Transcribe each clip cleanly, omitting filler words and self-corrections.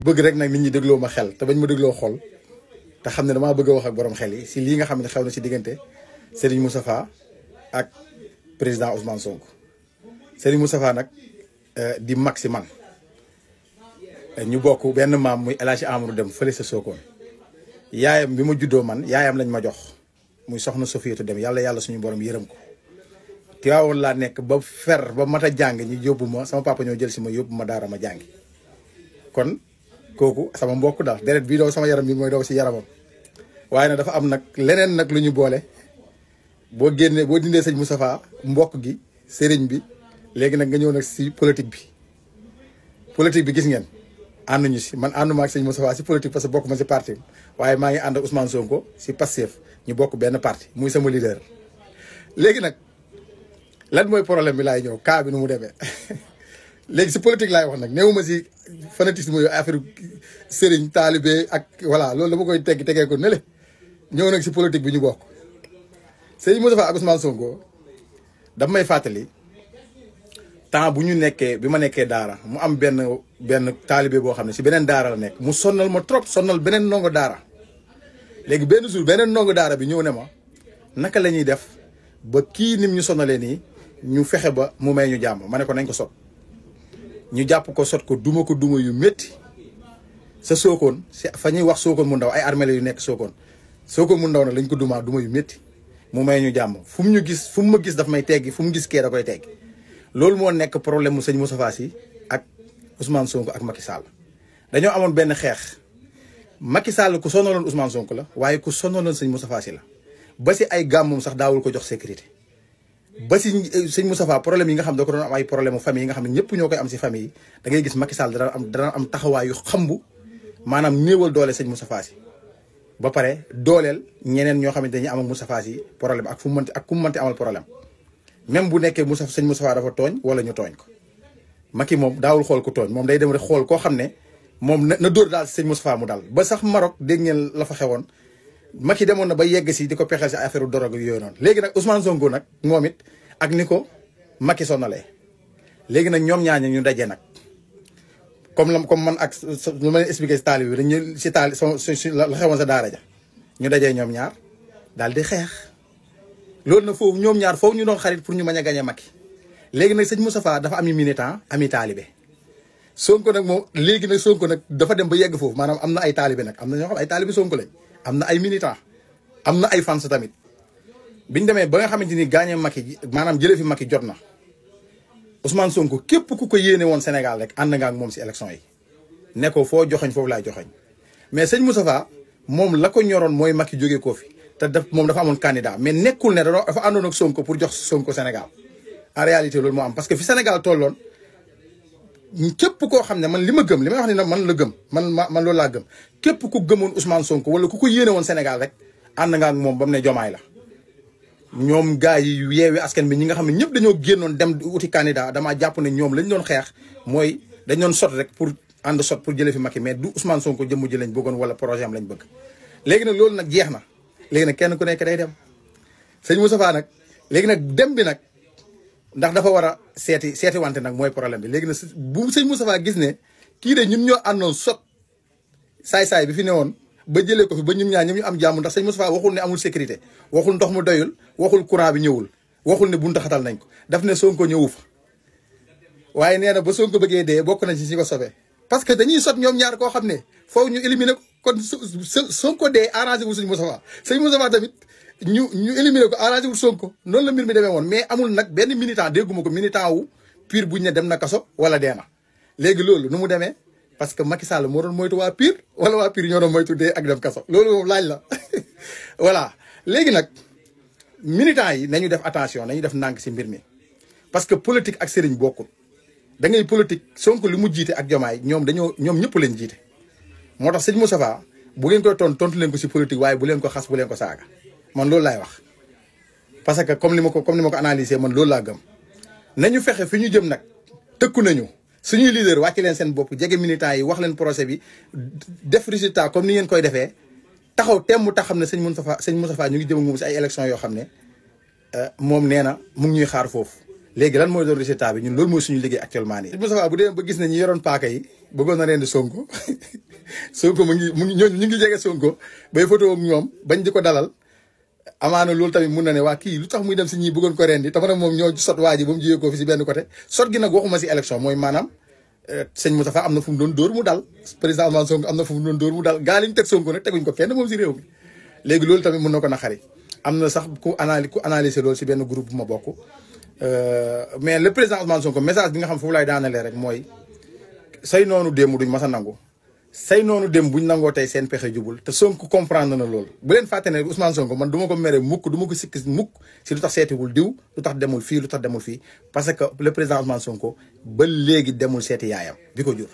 bëgg rek nag nit ñi dégloo ma xel te bañ ma dégloo xol te xam ne damaa bëgg a wax ak borom xel yi si lii nga xam ne xew na si diggante Serigne Moustapha ak président Ousmane Sonko. Serigne Moustapha nag di mag si man ñu bokk benn maam muy El Hadj Amadou Dem fële sa Sokone yaayam bi ma juddoo man yaayam lañ ma jox muy soxna Sofiatou Dem yàlla suñu borom yërëm ko. Tiwaawoon laa nekk ba fer ba mat a jàng ñu yóbbu ma sama papa ñoo jël si ma yóbbu ma daara ma jàngi kon kooku sama mbokk daal deret bii daw sama yaram bi mooy daw si yaramam waaye nag dafa am nag leneen nag lu ñu boole boo dindee sëñ Moustapha mbokk gi sëriñ bi léegi nag nga ñëw nag si politique bi gis ngeen ànduñu si man ànduma ak sëñ Moustapha si politique parce que bokk ma si parti waaye maa ngi ànd ak Ousmane Sonko si Pastef ñu bokk benn parti muy sama leader léegi nag lan mooy problème bi laay ñëw cas bi nu mu demee léegi si politique laay wax nag néewuma si fanatisme yooyu affaire sëriñ taalibe ak voilà loolu dama koy tegee ko nële ñëw nag si politique bi ñu bokk sëriñ Moustapha ak Ousmane Sonko daf may fàttali temps bu ñu nekkee bi ma nekkee daara mu am benn taalibe boo xam ne si beneen daara la nekk mu sonnal ma trop sonnal beneen ndongo daara léegi benn jour beneen ndongo daara bi ñëw ne ma naka la ñuy def ba kii nim ñu sonalee nii ñu fexe ba mu may ñu jàmm ma ne ko nañ ko sot ñu jàpp ko sot ko duma yu métti sa Sokone si fa ñuy wax Sokone mu ndaw ay armée yu nekk Sokone mu ndaw nag lañ ko duma yu métti mu may ñu jàmm fu mu ma gis daf may teggi fu mu gis kee da koy teggi loolu moo nekk problème mu sëñ Moustapha Sy ak Ousmane Sonko ak Macky Sall dañoo amoon benn xeex Macky Sall ku sonaloon Ousmane Sonko la waaye ku sonaloon sëñ Moustapha Sy la ba si ay gàmmum sax daawul ko jox sécurité ba si sëñ Moustapha problème yi nga xam da ko doon am ay problème mu famille yi nga xam ne ñëpp ñoo koy am si famille yi da ngay gis Macky Sall dana am taxawaay yu xambu maanaam néewal doole sëñ Moustapha Sy ba pare dooleel ñeneen ñoo xamante dañuy am ak Moustapha Sy problème ak fu mu mënti amal problème même bu nekkee sëñ Moustapha dafa tooñ wala ñu tooñ ko Macky moom daawul xool ku tooñ moom day dem rek xool koo xam ne moom na dóor daal sëñ Moustapha mu daal ba sax Maroc dégg ngeen la fa xewoon Macky demoon na ba yegg si di ko pexeel si affaire drogue yooyu noonu léegi nag Ousmane Sonko nag moom it ak ni ko Macky sonalee léegi nag ñoom ñaañu ñu daje nag comme man ak lu ma leen expliqué si taali bi dañu si taali la xewoon sa daara ja ñu dajee ñoom ñaar daal di xeex loolu nag foofu ñoom ñaar foofu ñu doon xarit pour ñu mën a gañe Macky léegi nag sëñ Moustapha dafa ami militant ami taalibe Sonko nag moom léegi nag Sonko nag dafa dem ba yegg foofu maanaam am na ay taalibe nag am na ñoo xam ay taalibe Sonko lañ am na ay militant am na ay fans tamit biñ demee ba nga xamante ni gaañee Macky maanaam jëlee fi Macky jot na Ousmane Sonko képp ku ko yéene woon Sénégal rek ànd nga ak moom si élection yi ne ko foo joxoñ foofu laay joxoñ mais sëñ Moustapha moom la ko ñoroon mooy Macky jógee koo fi te moom dafa amoon candidat mais nekkul ne dafa àndoon ak Sonko pour jox Sonko Sénégal en réalité loolu moo am parce que fi Sénégal tolloon képp koo xam ne man li ma gëm li may wax ni nag man la gëm man loolu laa gëm képp ku gëmoon Ousmane Sonko wala ku ko yéene woon Sénégal rek ànd nga ak moom ba mu ne jomaay la ñoom gars yi yeewi askan bi ñi nga xam ne ñëpp dañoo génnoon dem uti candidat damaa jàpp ne ñoom lañ doon xeex mooy dañ doon sot rek pour ànd sot pour jëlee fi Macky mais du Ousmane Sonko jëmm ji lañ bëggoon wala projet am lañ bëgg léegi nag loolu nag jeex na léegi nag kenn ku nekk day dem sëñ Moustapha nag léegi nag dem bi nag ndax dafa war a seeti wante nag mooy problème bi léegi nag bu sëñ Moustapha gis ne kii de ñun ñoo àndoon sot saay-saay bi fi ne woon ba jëlee ko fi ba ñun ñaar ñoom ñu am jàmm ndax sëñ Moustapha waxul ne amul sécurité waxul ndox mu doyul waxul courant bi ñëwul waxul ne bunta xatal nañ ko daf ne Sonko ñëwu fa waaye nee na ba Sonko bëggee dee bokk nañ ci ko sobee parce que dañuy sot ñoom ñaar koo xam ne foofu ñu éliminer ko kon Sonko dee arrangé wul sëñ Moustapha sëñ Moustapha tamit ñu éliminer ko arrangé wul Sonko noonu la mbir mi demee woon mais amul nag benn militant dégguma ko militant wu pur buñ ne dem na kaso wala dee na léegi loolu nu mu demee parce que Macky Sall moo doon moytu waa pur wala waa pur ñoo doon moytu dee ak dem kaso loolu moom laaj la voilà léegi nag militants yi nañu def attention nañu def ndànk si mbir mi parce que politique ak sëriñ bokkul da ngay politique Sonko li mu jiite ak Diomaye ñoom ñëpp leen jiite moo tax sëñ Moustapha bu ngeen koy tontu leen ko si politique waaye bu leen ko xas bu leen ko saaga man loolu laay wax parce que comme ni ma ko analysé man loolu laa gëm nañu fexe fi ñu jëm nag tëkku nañu suñuy leader wàcc leen seen bopp jege militants yi wax leen projet bi def résultat comme ni ngeen koy defee taxaw temm tax xam ne sëñ Moustapha ñu ngi jëm ak moom si ay élections yoo xam ne moom nee na mu ngi ñuy xaar foofu léegi lan mooy doon résultat bi ñun loolu mooy suñu liggéey actuellement nii. Moustapha bu dee ba gis ne ñi yoroon paaka yi bëggoon na rendi Sonko Sonko mu ngi ñooñu ñu ngi jege Sonko bay photo ak ñoom bañ di ko dalal amaana loolu tamit mun na ne waa kii lu tax muy dem si ñii bëggoon ko rendi te moom ñoo sot waa ji ba mu jiyee ko fi si benn côté sot gi nag waxuma si élection mooy maanaam sëñ Moustapha am na fu mu doon dóor mu dal président Ousmane Sonko am na fu mu doon dóor mu dal gaa liñ teg Sonko nag teguñ ko kenn moom si réew mi léegi loolu tamit mun na ko naqari am na sax ku analyser loolu si benn groupe bu ma bokk mais le président Ousmane Sonko message bi nga xam foofu laay daanalee rek mooy say noonu démb duñ mas a nangu say noonu démb buñ nangoo tey seen pexe jubul te Sonko comprendre na loolu bu leen fàtte ne Ousmane Sonko man du ma ko mere mukk du ma ko sikki mukk si lu tax seetiwul diw lu tax demul fii lu tax demul fii parce que le président Ousmane Sonko ba léegi demul seeti yaayam bi ko jur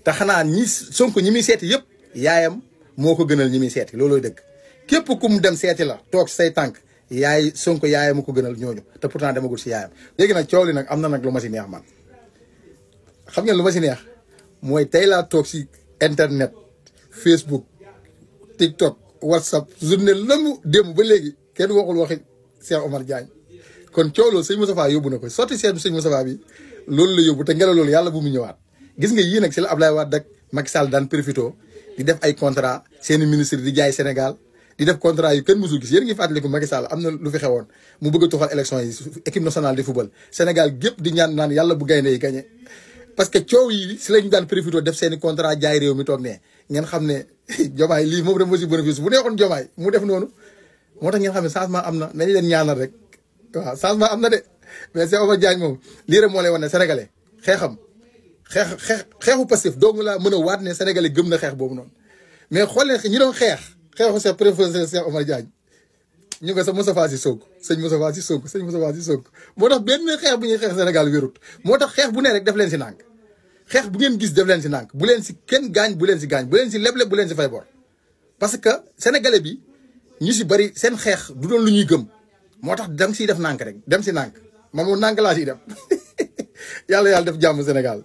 te xanaa ñi Sonko ñi muy seeti yëpp yaayam moo ko gënal ñi muy seeti loolooy dëgg képp ku mu dem seeti la toog say tànk yaay Sonko yaayam mu ko gënal ñooñu te pourtant demagul si yaayam léegi nag coow li nag am na nag lu ma si neex man xam ngeen lu ma si neex mooy tey laa toog si internet Facebook TikTok WhatsApp journée lamu démb ba léegi kenn waxul waxi Cheikh Omar Diagne kon coow loolu sëñ Moustapha yóbbu na ko sotti seetu sëñ Moustapha bi loolu la yóbbu te ngelaw loolu yàlla bu mu ñëwaat gis nga yii nag si la Abdoulaye Wade ak Macky Sall daan profito di def ay contrat seeni ministre di jaay Sénégal di def contrat yu kenn mësul gis yéen ngi fàttaliku Macky Sall am na lu fi xewoon mu bëgg a toxal élection yi équipe nationale de football Sénégal gépp di ñaan naan yàlla bu gaynde yi gagné parce que coow yi si lañu daan profité def seeni contrat jaay réew mi toog ne ngeen xam ne jomaay lii moom dama si bénéfice bu neexoon jomaay mu def noonu moo tax ngeen xam ne changement am na nañu leen ñaanal rek waaw changement am na de mais Cheikh Omar Diagne moom lii rek moo lay wan ne sénégalais xeexu Pastef dong laa mën a waat ne sénégalais gëm na xeex boobu noonu mais xool leen ñi doon xeexu sa professeur Cheikh Omar Diagne ñu nga sa Moustapha Sy Sonko sëñ Moustapha Sy Sonko sëñ Moustapha Sy Sonko moo tax benn xeex bu ñuy xeex Sénégal wérut moo tax xeex bu ne rek def leen si nànk xeex bu ngeen gis def leen si nànk bu leen si kenn gaañ bu leen si gaañ bu leen si leble bu leen si fay bor parce que sénégalais bi ñu si bari seen xeex du doon lu ñuy gëm moo tax danga siy def nànk rek dem si nànk man moom nànk laa siy def yàlla def jàmm Sénégal